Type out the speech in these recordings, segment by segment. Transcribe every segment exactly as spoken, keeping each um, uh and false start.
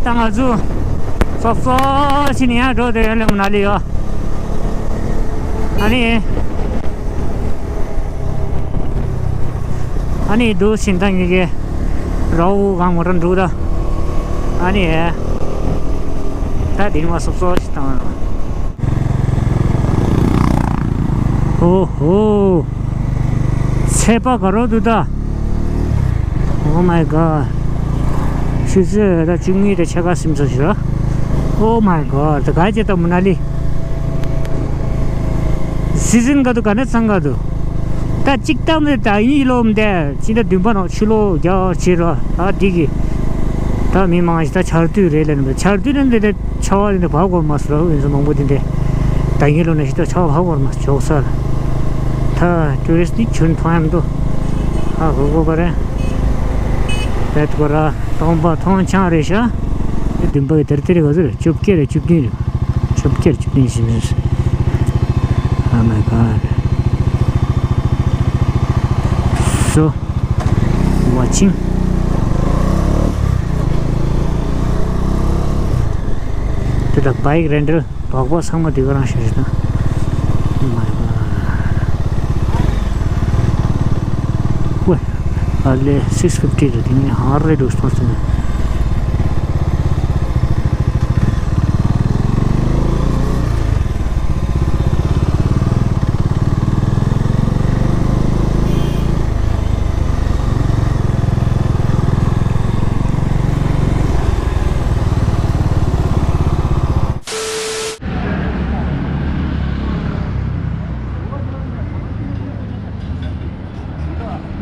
ད་ང་ཚོ་སོབ་སོབ་ཕྱིན་ནས་ཡར་འགྲོ་བསྡད་ཡོད་ལེ། མ་ན་ལི་ཡོད། ཨ་ནི། ཨ་ནི་འདུག་ཕྱིན་ད་ངེད་ཀྱི་རའུ་གང་མོ་ར་འདུག་ད། ཨ་ནི། ད་དེ་ནི་མ་སོབ་སོབ་ཞིག་བཏང་། ཨོ་ཧོ། ཚད་པ་ག་རོ་འདུག་ད། Oh my god. ཆུ་ཚོད་ད་བཅུ་གཉིས་དང་ཕྱེད་ཀ་ཟིན་ཚར་ཞིག་ར། Oh my god. ད་ག་ཅེ་ད་མ་ན་ལི། སི་ཛིན་ག་དུ་ག་ནས་ཚང་ག་དུ། ད་གཅིག་ཏང་དེ་ད་ཡིན་ལོ་མ་དེ་ཅི་ད་བདུན་པ་ནང་ཕྱི་ལོ་རྒྱ་ཆེ་ར། ཨ་འདི་གི། ད་མི་མང་ཞིག་ད་ཆར་དུས་རེད་ལ་ནི་ཆར་དུས་ནི་འདི་དེ་ཆར་བ་འདི་འདྲ་བབ་གོ་མ་སོ་ར། འུན་ཟོ་མང་པོ་འདི་འདྲ། ད་ཡིན་ལོ་ན་ཞིག་ད་ཆར་བ་བབ་གོ་མ་སོ་ཆོག་ས་ར། ད་ཊུ་རི་སི་ཊི་འདི་ཆུན་ཐོང་ཡམ་དུ། ཨ་གོ་གོ་ག་རེ། བེད་གོ་ར་སྟོང་པ་མཐོང་ཆང་རེད་ཤག་འདི་བདུན་པ་གི་དེར་དེ་རེད་ག་ཟེར། བཅོ་བརྒྱད་རེད། བཅུ་བདུན་རེད། བཅོ་བརྒྱད་རེད། བཅུ་བདུན་ཞིག་རེད། Oh my god. So watching. དེ་ལ་བྷའིཀ་རེན་ཊལ་དོག་པོ་ཚང་མ་དེ་ག་རང་ཞིག་རེད་ད། Oh my god. ཝེ། ཨ་ལེ་སིགས་ཕིབ་ཊི་རེད། དེ་ནི་ཧར་རེད་འདུག་སྟོང་ཟིན་ནས།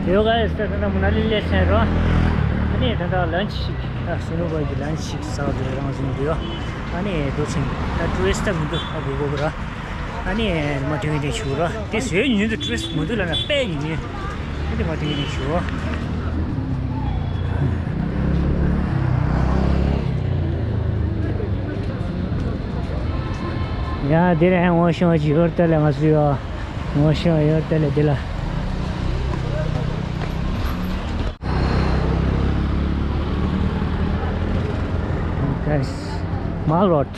ཡོ་ག་ཡོ་སྟེ་ད་ལྟ་མ་ན་ལི་སླེབས་ཚར་རོ། ཨ་ནི་ད་ལྟ་ལན་ཆི་ཞིག་ད་སུ་ནུ་བར་གྱི་ལན་ཆི་ཞིག་ཟ་དགོས་རང་བཞིན་འདུག་ཡོ། ཨ་ནི་འགྲོ་ཕྱིན་ད་ཊུ་རི་སི་ཊི་མི་འདུག་ཨ་དགོས་དགོས་ར། ཨ་ནི་མ་ཐུག་ཡིན་དེ་ཆུ་ར་དེ་བཟོས་ཉིན་དུ་ཊུ་རི་སི་མི་འདུག་ལ་ན་པས་ཉིན་ཡིན། ཨ་ནི་མ་ཐུག་ཡིན་དེ་ཆུ་ར། ཡ་དེ་ར་ཧ་ངོ་ཤེས་པ་ཅིག་ཡོད་ད་ལ་ང་ཚོ་ཡོ། ངོ་ཤེས་པ་ཡོད་ད་ལ་དེ་ལ། Guys, Mall Road.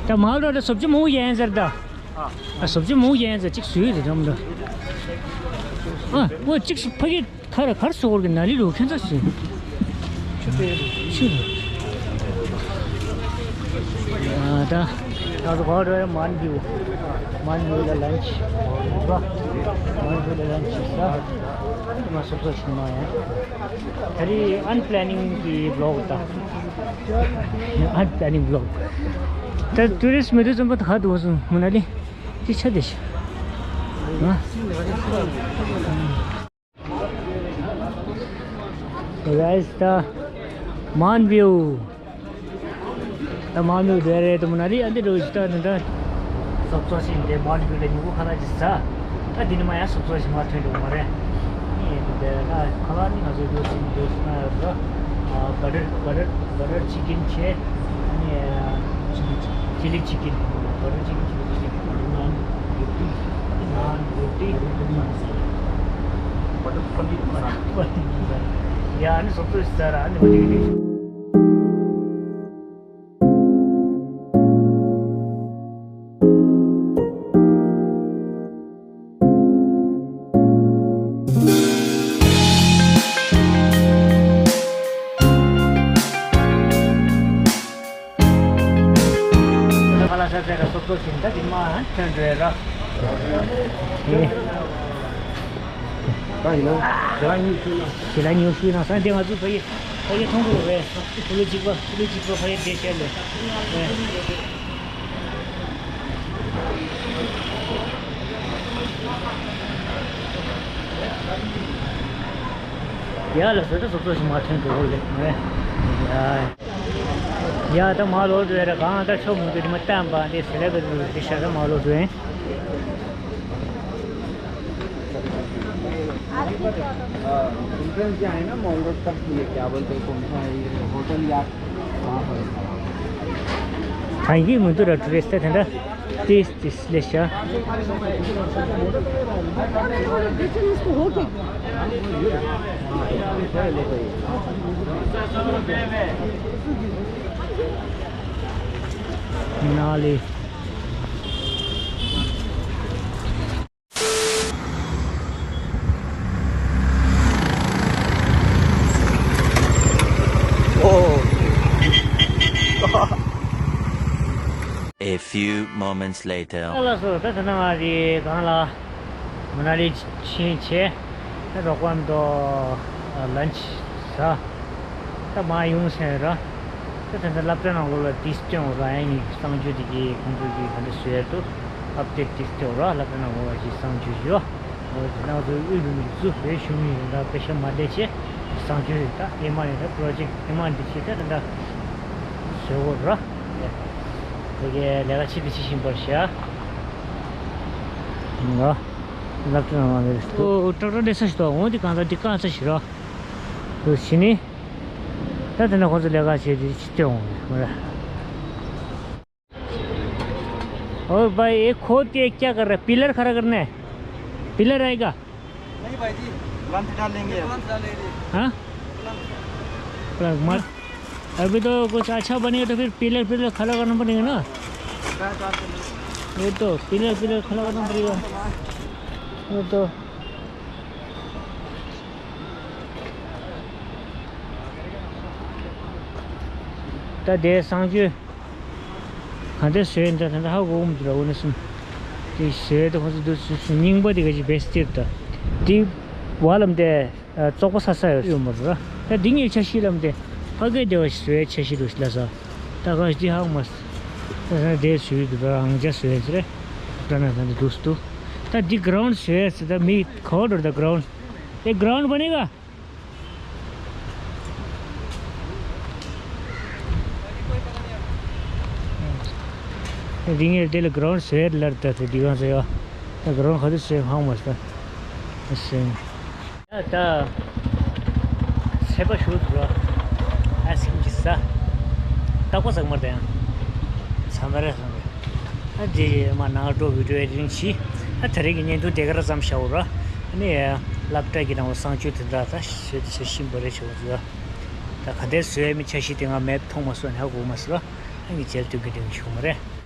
ད་Mall Road ལ་བཟོ་བཅོས་མང་པོ་ཡིན་ཟེར་ད། ཨ། ཨ་བཟོ་བཅོས་མང་པོ་ཡིན་ཟེར་གཅིག་བཟོས་རེད་དམ་ད། ཨ་ཨོ་གཅིག་བཟོ་ཕ་གི་ཁ་ར་ཁར་སོ་གོར་གི་ན་ལི་རུ་ཁྱོད་ཚ་སུ། ཆུ་ཏེ་ཆུ་རུ། ཨ་ད། ང་ཚོ་ག་བར་མན་བིའུ། མན་བིའུ་ལ་ལན་ཆི། མན་བིའུ་ལ་ལན་ཆི་ས། ང་སོབ་སོབ་ཞིག་མ་ཡ། ད་རེས་ཨན་པི་ལེ་ནིང་གི་བི་ལོག་ད། ཨན་པི་ལེ་ནིང་བི་ལོག་ད་ཊུ་རི་སི་མི་འདུག་ཙམ་པ་ད་ཧ་འདུག་སོང་མ་ན་ལི། ཅི་ཆ་དེ་ཤི། ང་། Guys, ད་མན་བིའུ། ད་མན་བིའུ་དེ་རེད་དུ་མ་ན་རི་ཨ་འདི་འགྲོ་ཞིག་ད་འདི་འདྲ། སོབ་སོབ་ཞིག་འདི་མན་བིའུ་ལ་ཉིན་གུང་ཁ་ལག་ཅིག་ཟ། ད་འདི་ནི་མ་ཡ་སོབ་སོབ་ཞིག་མ་ཐོན་འགྲོ་མ་རེད། ཨ་ནི་འདི་ད་ཁ་ལག་ནི་ང་ཚོ་འགྲོ་ཞིག་འགྲོ་ཞིག་ན་ཡོད་ར། བ་ཊར་བ་ཊར་བ་ཊར་ཆི་ཀིན་བྱས། ཨ་ནི་ཆི་ལི་ཆི་ཀིན། བ་ཊར་ཆི་ཀིན་ཆི་ལི་ཆི་ཀིན། ནཱན་རོ་ཊི། ནཱན་རོ་ཊི། བ་ཊར་པ་ནིར་མ་སཱ་ལ། པ་ནིར་མ་སཱ་ལ། ཡ་ཨ་ནི་སོབ་སོབ་ཟ་ར་ཨ་ནི་མ་ཅིག་ནི། ཁ་ལག་ཟ་ཟེར་ར་སོབ་སོབ་ཞིག་ད་དེ་མ་ཐོན་འགྲོ་ཡ་ར། ད་ཡིན་ན་ཞེ་དྲག་ཉུང་ཤོས་ན། ཞེ་དྲག་ཉུང་ཤོས་ན་ས་འདི་ང་ཚོ་ཕ་གི་ཕ་གི་མཐོང་གི་རེད། ཕུ་ལུ་གཅིག་པ་ཕུ་ལུ་གཅིག་པ་ཕ་གི་དེ་བཤད་ལེ། ཡ་ལ་བཟོ་ད་བཟོ་བཟོ་ཞིག་མ་ཐོན་འགྲོ་གོ་ལེ། ཡ་ཡ་ད་མ་ལོ་དུ་ཡ་ར་གང་ད་ཆོ་མུ་དུ་དེ་མ་བཏང་པ་འདི་ཟེར་ལེ་གི་དུ་དེ་ཤ་ད་མ་ལོ་དུ་ཡིན། एंट्रेंस जो है ना mall road तक, ये क्या बोलते हैं, कौन सा है ये होटल या वहाँ पर। ད་ཡིན་མི་འདུག་ར་ཊུ་རི་སི་ཊི་དེ་འདྲ། Taste this, Lesha. Nali. Oh. A few moments later. ལགས་སོ། ད་ད་ནང་ང་དེ་གང་ལ་མ་ན་ལི་ཕྱིན་བྱས། ད་རོགས་པ་མདོ་ལན་ཆི་ཟ། ད་མ་ཡོང་ཟེར་ར། ད་ད་ད་སློབ་གྲྭ་ནང་ལོགས་ལ་དེ་སྟོན་འོ་ར། ཡང་ནི་གསང་སྤྱོད་དེ་གི་ཁོང་ཚོ་གི་ག་འདྲ་བཟོས་འདུག་ཨབ་ཌེཊ་དེ་སྟོན་འོ་ར། སློབ་གྲྭ་ནང་ལོགས་ལ་ཅིག་གསང་སྤྱོད་ཞུ། འོ་དེ་ནང་ཚོ་དབུས་ལུང་གི་གཙོ་བོད་གཞུང་ཡིན་ད་དཔེ་ཤ་མ་བསྡད་ཆེ། གསང་སྤྱོད་ད་ཨེ་མ་ཡིན་ད་པྲོ་ཇེཀ་ཨེ་མ་འདི་ཆེ་ད་ད་ད་བཟོས་འོ་ར། དེ་གའི་ལས་ཀ་ཆེ་དེ་ཆེ་བཞིན་པར་བྱ། ང་སློབ་གྲྭ་ནང་ལ་རེད། ཨོ་ཏྲག་ཏྲག་འདྲེ་ས་ཞིག་ཏོ་འོང་དེ་གང་ལྟར་འདི་རྐང་ཚ་ཞིག་ར། དུ་ཕྱི་ནི། ད་དེ་ན་ཁོང་ཚོ་ལས་ཀ་བྱེད་དུས་ཕྱི་སྟོན་འོང་མ་རེད། ओ भाई, ये खोद के क्या कर रहा है? पिलर खड़ा करना है? पिलर आएगा? नहीं भाई जी, प्लांट डालेंगे। प्लांट डालेंगे। हाँ? प्लांट मत। अभी तो कुछ अच्छा बनेगा तो फिर पिलर, पिलर खड़ा करना पड़ेगा ना। वो तो पिलर, पिलर खड़ा करना पड़ेगा। वो तो ད་དེ་གསང་སྤྱོད་ག་འདྲ་བཟོས་ཡིན་ད་ད་ཧ་གོ་གི་མི་འདུག་ར། འོ་ན་སུན་དེ་བཟོས་ད་ཁོང་ཚོ་འདུག་སུ་སུ་རྙིང་པ་དེ་ག་ཅིག་བེ་སྟིར་ད་དེ་བ་ལམ་དེ་བཙོག་པ་ས་ས་ཡོད་ཡོད་མ་རེད་ར། ད་འདི་ངའི་ཆ་ཤས་ལམ་དེ་ཕ་གི་དེ་བ་བཟོས་ཆ་ཤས་འདུག་ལ་ས་ད་ག་ཅིག་ཧ་གོ་མ་ས་ད་ས་དེ་བཟོས་འདུག་ར། ཨང་ཅག་བཟོས་ཟེར་རེད། ད་ན་ད་འདི་འདུག་སུ་འདུག་ད་འདི་གྷ་རའུན་ཌ་བཟོས་ཟེར་ད་མི་ཁོ་འགྲོ་ད་གྷ་རའུན་ཌ་དེ་གྷ་རའུན་ཌ་བ་ནི་ག་རིང་ངེར་དེ་ལ་གྷ་རའུན་ཌ་བཟོས་ལར་ད་དེ་འདི་གང་ཟེར་ཡ། ད་གྷ་རའུན་ཌ་ག་དུས་བཟོས་ཧང་མ་ས་ཟེར། ད་ཚེ་པ་ཞུ་དུ་ར་ཨ་སིམ་གྱི་ས་རྟག་པ་ཟག་མར་དང་ཚང་མ་རེད་ཚང་མ་རེད། ཨ་ཇེ་ཇེ་མ་ནང་འགྲོ་བི་ཌིའོ་ཨེ་ཌི་ཊིང་བྱས། ཨ་ད་རེས་ཀྱི་བརྙན་ཐུང་དེ་ག་ར་ཙམ་བཞག་འོ་ར། ཨ་ནི་སློབ་གྲྭ་གི་ནང་ལ་གསང་སྤྱོད་དེ་འདྲ་ད་བཟོས་ཏེ་བཟོ་བཞིན་པ་རེད་བྱུང་ཟེར། ད་ག་འདྲས་བཟོས་མིན་ཆ་ཤས་དེ་ང་མེད་མཐོང་མ་སོང་ནས་ཧ་གོ་མ་སོང་། ཨ་ནི་རྗེས་ལ་སྟོན་གི་སྟོན་གི་བྱུང་མ་རེད།